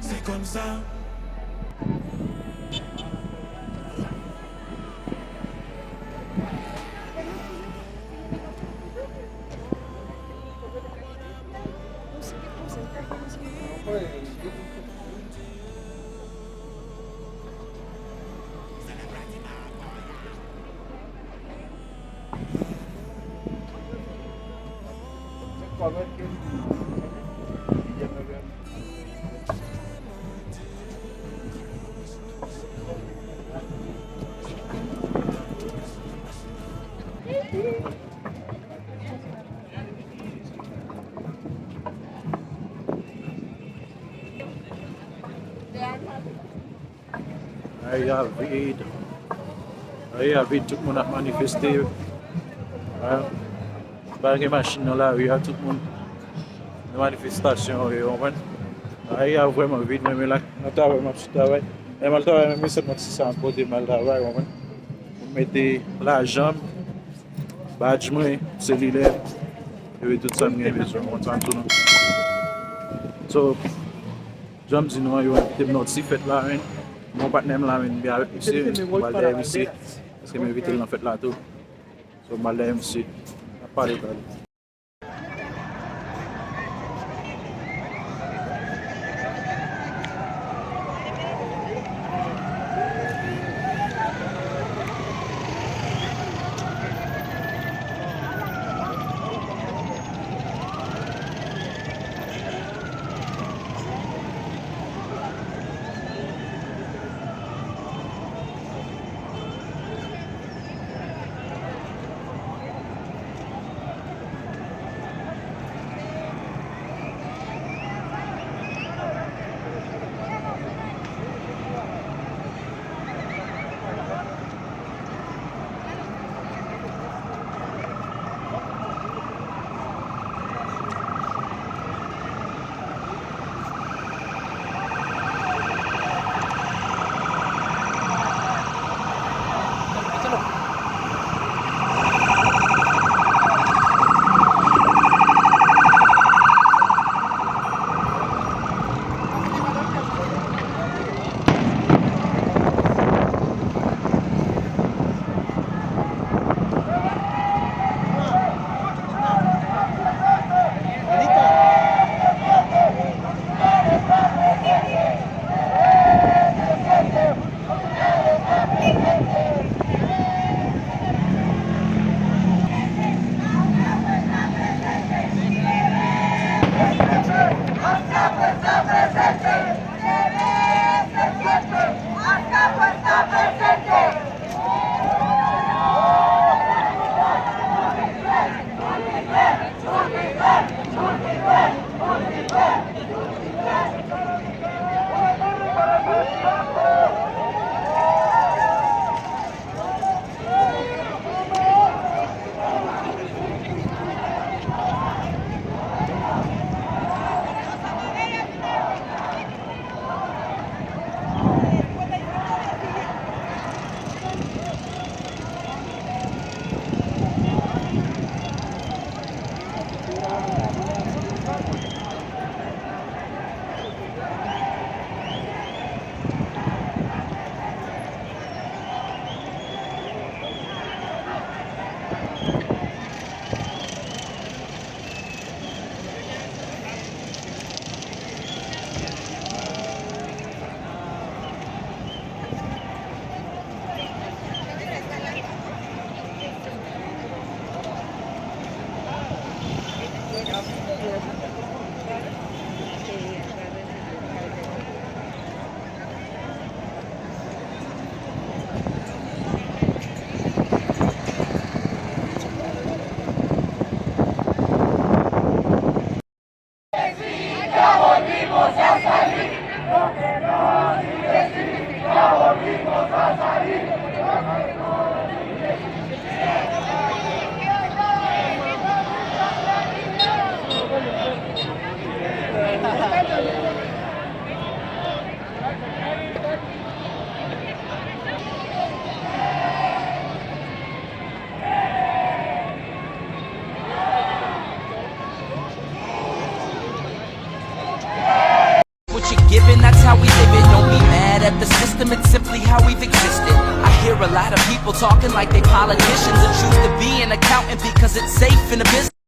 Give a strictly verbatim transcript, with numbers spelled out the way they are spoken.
Se konsa. Lari a vid. Lari a vid, tout moun ap manifeste. Pa gen machin nan lari a, tout moun nan manifestasyon yo, w konprann? Lari a vrèman vid, mwen menm la, nan travay, m ap sou travay. Lè m al travay, menm se mwen ki sa m pote m al travay, w konprann? M mete lajan m, badj mwen, selilè, epi tout sa m gen bezwen, w konprann sa m di w lan? So, jan m di nou an, yo envite m nan yon ti fèt la, men yon patnè m la, men m gen avèk misye, men m pral dèyè misye, paske m envite l nan fèt la tou. So, m pral dèyè misye, n ap pale talè. And that's how we live it. Don't be mad at the system, it's simply how we've existed. I hear a lot of people talking like they politicians and choose to be an accountant because it's safe in the business.